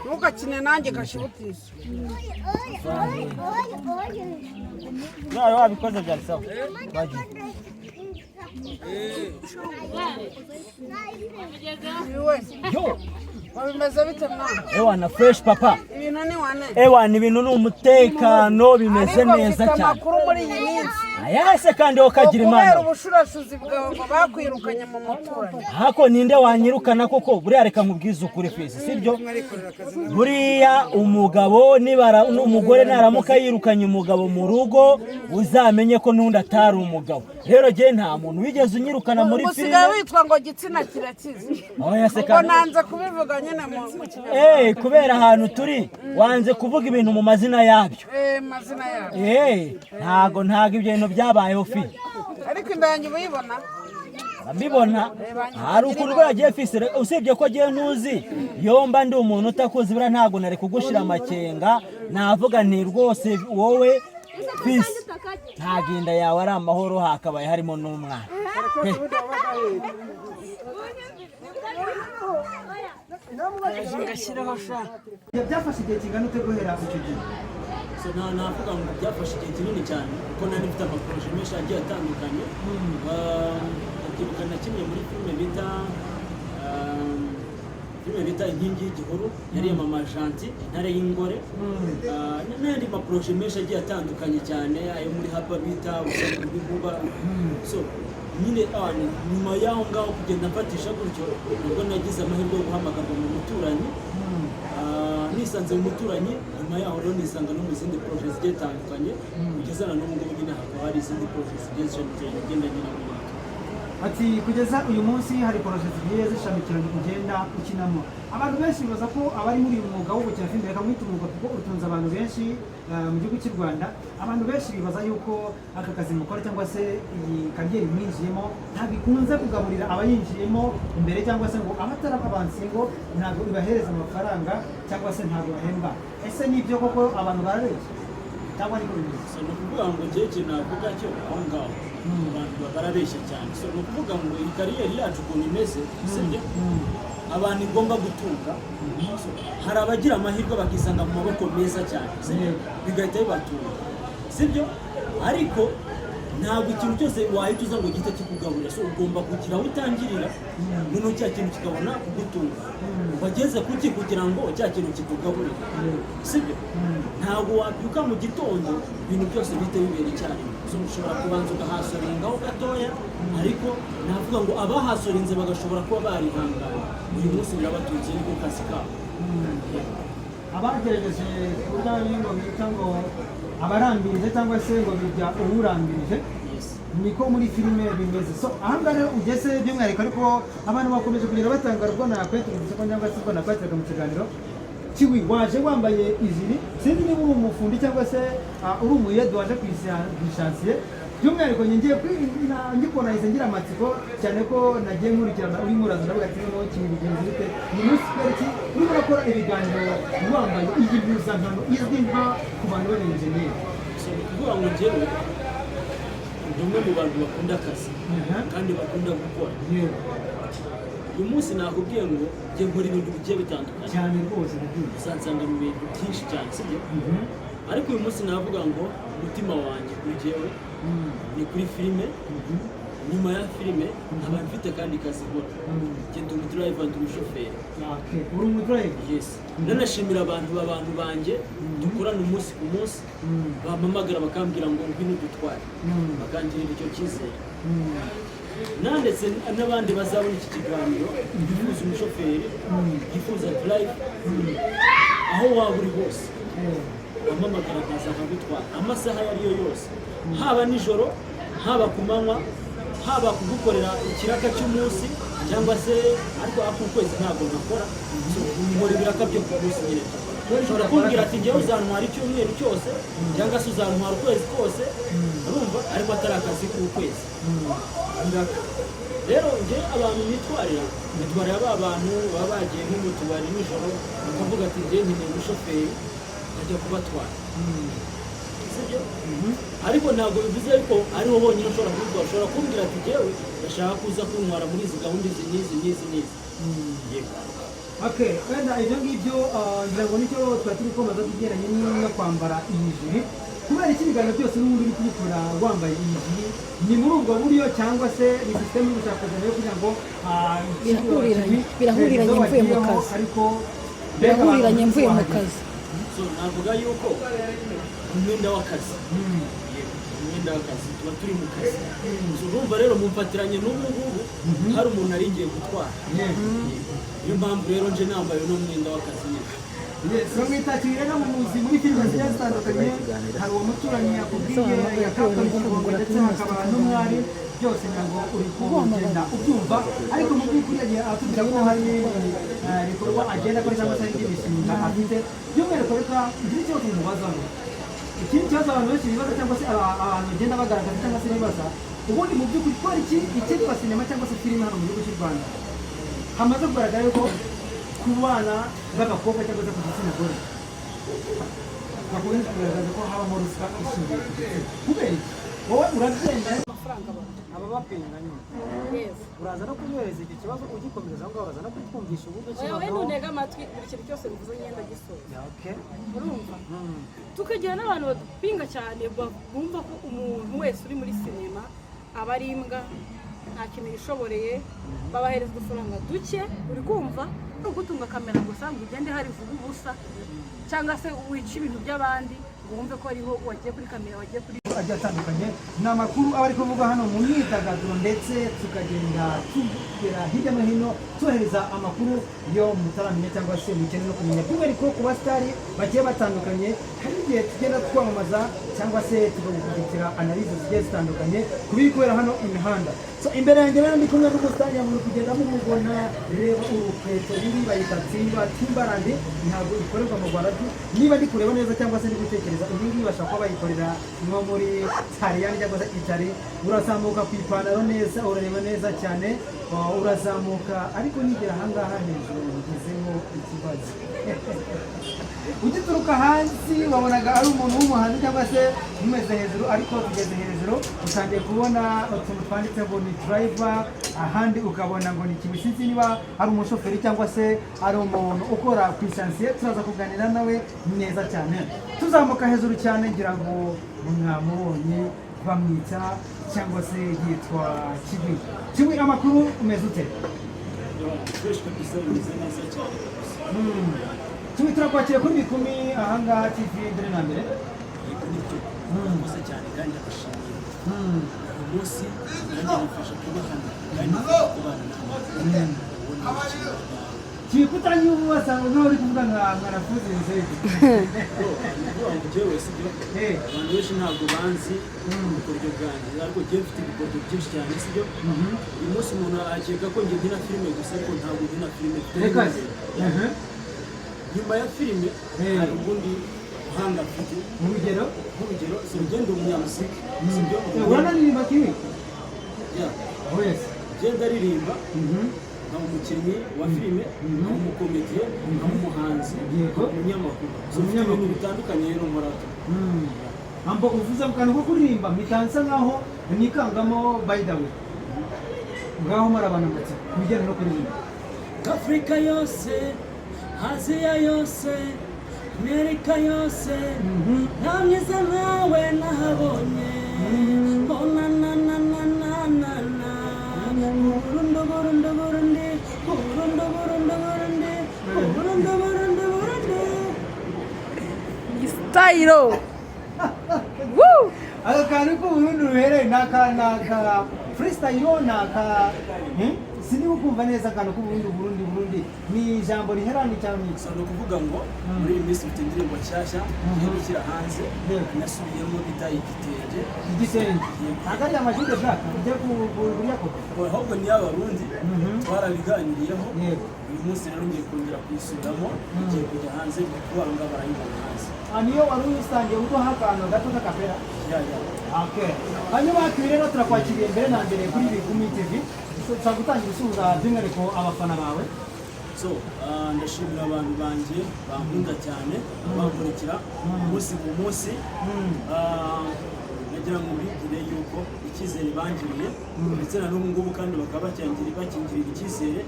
Ntugakine nanjye gashibutisi. Nawe wabikoze byari sawa. Wagiye. We. Yo. Bimeze bite, mwana? Ewana, fresh, papa. Ibintu ni wane. Ewana, ibintu ni umutekano, bimeze Ariko neza mfite cyane. amakuru muri iyi minsi. Ayase kandi wowe kagira Kubera Imana. ubushurashuzi bwawe ngo bakwirukanye mu muturanyi. Hako ninde wanyirukana koko? Buriya reka nkubwize ukuri, fisi, sibyo? Buriya umugabo nibara umugore naramuka yirukanye umugabo mu rugo, uzamenye ko n'undi atari umugabo. Rero jye nta muntu wigeze unyirukana muri Usigaye filime. witwa ngo gitsina kirakize. Oya se Ubwo kandi. nanze kubivuga nyine mu Kinyarwanda. Kubera ahantu turi wanze kuvuga ibintu mu mazina yabyo. Mazina yabo. Ntago ibyo bintu byabayeho, fi. Ariko inda yanjye uba uyibona. Mbibona hari ukuntu buriya agiye fisi, usibye ko agiye nkuzi yomba, ndi umuntu utakuzi, buriya ntabwo nari kugushira amakenga. Navuga nti rwose wowe fisi, ntabwo inda yawe ari amahoro, hakabaye harimo n'umwana pe. Ngashyiraho sha. Byafashe igihe kingana ute guhera icyo gihe? So nta navuga ngo byafashe igihe kinini cyane, kuko nari mfite amaprojet menshi agiye atandukanye. Ndabyibuka na kimwe muri filime bita Inkingi y'Igihuru, yari iya Mama Janti, Intare y'Ingore. N'andi maprojet menshi agiye atandukanye cyane, ayo muri hapa bita Urusaku rw'Inkuba. So nyine nyuma y'aho ngaho kugenda mfatisha gutyo, nibwo nagize amahirwe yo guhamagarwa mu Muturanyi. Nisanze mu Muturanyi. Nyuma yaho rero nisanga no mu zindi projet zigiye zitandukanye, kugeza na n'ubu ngubu nyine hakaba hari izindi projet zigiye zishamikiranye ngenda nyina mu bantu. Ati kugeza uyu munsi hari projet zigiye zishamikiranye ugenda ukinamo. Abantu benshi bibaza ko abari muri uyu mwuga wo gukina filime, reka mwite umwuga kuko utunze abantu benshi mu gihugu cy'u Rwanda, abantu benshi bibaza yuko aka kazi mukora cyangwa se iyi carrière mwinjiyemo ntabwo ikunze kugaburira abayinjiyemo imbere, cyangwa se ngo abatari abansi ngo ntabwo ibahereza amafaranga cyangwa se ntabwo bahemba. Ese nibyo koko, abantu barabeshya cyangwa niko bimeze? So ni ukuvuga ngo njyewe ikintu navuga cyo aho ngaho, abantu barabeshya cyane. So ni ukuvuga ngo iyi carrière yacu ukuntu imeze, sibyo, abantu igomba gutunga. So, hari abagira amahirwe bakisanga mu maboko meza cyane, sibyo, bigahita bibatunga, sibyo? Ariko ntabwo ikintu cyose wahita uza ngo gihite kikugaburira. So ugomba kugira aho utangirira, noneho cya kintu kikabona kugutunga. Wageze kuki kugira ngo cya kintu kikugaburire, sibyo? Ntabwo wabyuka mu gitondo ibintu byose bihite bibera icyarimwe. So ushobora kubanza ugahasoringaho gatoya, ariko navuga ngo abahasorinze bagashobora kuba barihangana, uyu munsi birabatunze, niko kazi kabo. Abagerageje kurya bino bita ngo abarambirije cyangwa se ngo bijya uwurambirije. Niko muri filime bimeze. So ahangaha rero ugeze by'umwihariko, ariko abantu bakomeje kugenda batanga ubwo nakweturuka cyangwa se ubwo nakwakiraga mu kiganiro kiwi, waje wambaye ijiri, sinzi niba uri umufundi cyangwa se uri umuyede waje ku chantier. By'umwihariko njye ngiye ngikubona nahise ngira amatsiko cyane ko nagiye nkurikirana urimo uraza, ndavuga ati noneho kiwi bigenze bite uyu munsi? Kubera iki urimo urakora ibiganiro wambaye iyi mpuzankano izwi nka ku bantu b'abenjeniyeri? So ni ukuvuga ngo njyewe ndi umwe mu bantu bakunda akazi kandi bakunda gukora. Uyu munsi nakubwiye ngo njye nkora ibintu bigiye bitandukanye. Cyane rwose, ndabyumva. Uzansanga mu bintu byinshi cyane, sibyo? Ariko uyu munsi navuga ngo umutima wanjye kuri jyewe ni kuri filime. Nyuma ya filime nkaba mfite akandi kazi nkora. Njye ndi umudriver, ndi umushoferi. Okay. Uri umudriver? Yes. Nanashimira abantu banjye dukorana umunsi ku munsi, bampamagara bakambwira ngo ngwino dutware, bakangirira icyo cyizere. Nandetse n'abandi bazabona iki kiganiro bifuza umushoferi, yifuza drive, aho waba uri hose wampamagara nkaza nkagutwara amasaha ayo ari yo yose, haba nijoro, haba ku manywa, haba kugukorera ikiraka cy'umunsi cyangwa se ariko ak'ukwezi ntabwo nkakora. So, nkora ibiraka byo ku munsi nyine. Ushobora kumbwira ati njyewe uzantwara icyumweru cyose cyangwa se uzantwara ukwezi kose, urumva, ariko atari akazi k'ukwezi. Ibiraka rero njye abantu nitwarira ba bantu baba bagiye nko mu tubari nijoro bakavuga ati njye nkeneye umushoferi, nkajya kubatwara, sibyo? Ariko ntabwo bivuze ko ariho honyine ushobora kubikora. Ushobora kumbwira ati njyewe ndashaka kuza kuntwara muri izi gahunda izi n'izi n'izi n'izi. Yego. Okay, wenda ibyo ngibyo ngira ngo nicyo twari turi komaza tugeranye no kwambara iyi jiri. Kubera iki ibiganiro byose n'ubundi uri kubikora wambaye iyi jiri? Ni muri ubwo buryo cyangwa se ni sisiteme y'ubushakashatsi yo kugira ngo Birahuriranye, birahuriranye izo mvuye mu wagiyeho, kazi. Ariko mbega abantu Birahuriranye mvuye mu wahageze. kazi. So navuga yuko umwenda w'akazi. Yego, umwenda w'akazi, tuba turi mu kazi. So urumva rero mumfatiranye n'ubu ngubu hari umuntu ari ngiye gutwara. Niyo mpamvu rero nje nambaye uno mwenda w'akazi nyine. Yes, bamwita Kibi mu muzi muri filime zigiye zitandukanye. Hari uwo muturanyi yakubwiye ya Captain Kibonge, ndetse hakaba n'umwari. Byose ngira ngo uri kugenda ubyumva, ariko mu by'ukuri yagiye atubwira ko hari ibikorwa agenda akora cyangwa se hari indi mishinga afite. By'umwihariko reka ngire ikibazo mubazaho. Ikindi kibazo abantu benshi bibaza cyangwa se abantu bagenda bagaragaza cyangwa se bibaza, ubundi mu by'ukuri kubera iki icyitwa sinema cyangwa se filime hano mu gihugu cy'u Rwanda hamaze kugaragara yuko ku bana b'abakobwa cyangwa se ku gitsina gore bakunze kugaragaza ko habamo ruswa ishingiye ku gitsina? Kubera iki? Wowe urabyemera? Amafaranga baduha. Aba bapinga nyine. Yes. Uraza no kunyohereza icyo kibazo ugikomereza aho ngaho, uraza no kutwumvisha uburyo ki Oya, we noneho- ntunega amatwi, buri kintu cyose bivuze ngenda gisoza. Okay. Urumva, tukagira n'abantu badupinga cyane, bumva ko umuntu wese uri muri sinema aba ari imbwa, nta kintu yishoboreye, babahereza udufaranga duke. Uri kumva, ni ugutunga kamera gusa ngo ugende hari vuga ubusa cyangwa se wice ibintu by'abandi ngo wumve ko ariho wagiye kuri kamera, wagiye kuri Agiye atandukanye, ni amakuru aba ari kuvuga hano mu myidagaduro, ndetse tukagenda tugera hirya no hino tuhereza amakuru yo mutaramenya cyangwa se mukeneye no kumenya, by'umwihariko ku basitari bagiye batandukanye. Hari igihe tugenda twamamaza cyangwa se tukagukubitira analyse zigiye zitandukanye ku biri kubera hano imihanda. So imbere yanjye rero ndi kumwe n'umusitari, muri kugenda mumubona. Reba urukweto ruri, bayita Timba Timberland, ntabwo ikorerwa mu Rwanda. Niba ndi kureba neza cyangwa se ndi gutekereza, iyi ngiyi bashobora kuba bayikorera nko muri Taliyani cyangwa se Itali. Urazamuka ku ipantaro neza, urareba neza cyane, urazamuka, ariko nigera ahangaha hejuru ngizemo ikibazo. Ugituruka hasi wabonaga ari umuntu w'umuhanzi cyangwa se umeze hejuru, ariko tugeze hejuru utangiye kubona utuntu twanditse ngo ni driver, ahandi ukabona ngo ni kimwe. Sinzi niba ari umushoferi cyangwa se ari umuntu ukora ku isansiye, turaza kuganira nawe neza cyane. Tuzamuka hejuru cyane, ngira ngo mwamubonye, bamwita cyangwa se yitwa Kiwi. Kiwi, amakuru, umeze ute? Fresh kabisa, bimeze neza cyane kabisa. Kiwi, turakwakira kuri Bikumi ahangaha TV mbere na mbere. Yego, nibyo, murakoze cyane kandi ndabashimiye. Uyu munsi nanjye nifasha kuba hano kandi nifasha kubana namwe. Ubu ni ikintu. Kiwi, kutanyumva wasanga nkaho uri kuvuga nka mwanafunzi Nzego. Bro, ni ukuvuga ngo njyewe, sibyo, Eh. abantu benshi ntabwo banzi ubukoryo bwanjye, ariko njyewe mfite ibikoryo byinshi cyane, sibyo. Uyu munsi umuntu akeka ko njye nkina filime gusa, ariko ntabwo nkina filime. Mfite Reka n'ibindi. se. Nyuma ya filime Eh. hari ubundi buhanga mfite. Urugero? Nk'urugero, si ugenda umunyamuziki, sibyo? Uranaririmba, Kiwi? Yeah. Wese. Ngenda aririmba, nkaba umukinnyi wa filime, nkaba umukomediye, nkaba umuhanzi, Yego. nkaba umunyamakuru. So mfite ibintu bitandukanye rero nkora. Ambo uvuze mu kantu ko kuririmba mpita nsa nkaho nikangamo. By the way, ngaho marabana amatsiko ku bijyanye no kuririmba. Afurika yose, Aziya yose, Amerika yose, nta mwiza nkawe nahabonye. Oh na na na na na na na, Burundu, Burundu, Burundi, Burundu, Burundu, Burundi, Burundu, Burundi, Burundi. Style. Woo! Aka kantu k'uburundi ruhereye ni aka freestyle, ni aka Siniba kumva neza akantu k'uburundi, Burundi, Burundi, ni ijambo riherana cyane. So ni ukuvuga ngo muri iyi minsi mfite indirimbo nshyashya ngiye gushyira hanze, nasubiyemo, bita Igitenge. Igitenge, ntabwo ari amajide black ujya kurya koko? Ahubwo ni iy'Abarundi, twarabiganiriyeho. Yego. Uyu munsi rero ngiye kongera kuyisubiramo, igiye kujya hanze vuba ngaha, barayibona hanze. Ah, niyo wari usangiye uduha akantu gato k'akapera? Ya. Okay. Hanyuma turi rero turakwakiriye mbere na mbere kuri Bikumi TV. Ushobora gutangira usuhuza by'umwihariko abafana bawe. So ndashimira abantu banjye bankunda cyane, bankurikira umunsi ku munsi. Nagira ngo mbibwire yuko icyizere bangiriye, ndetse na n'ubu ngubu kandi bakaba bakingirira icyizere.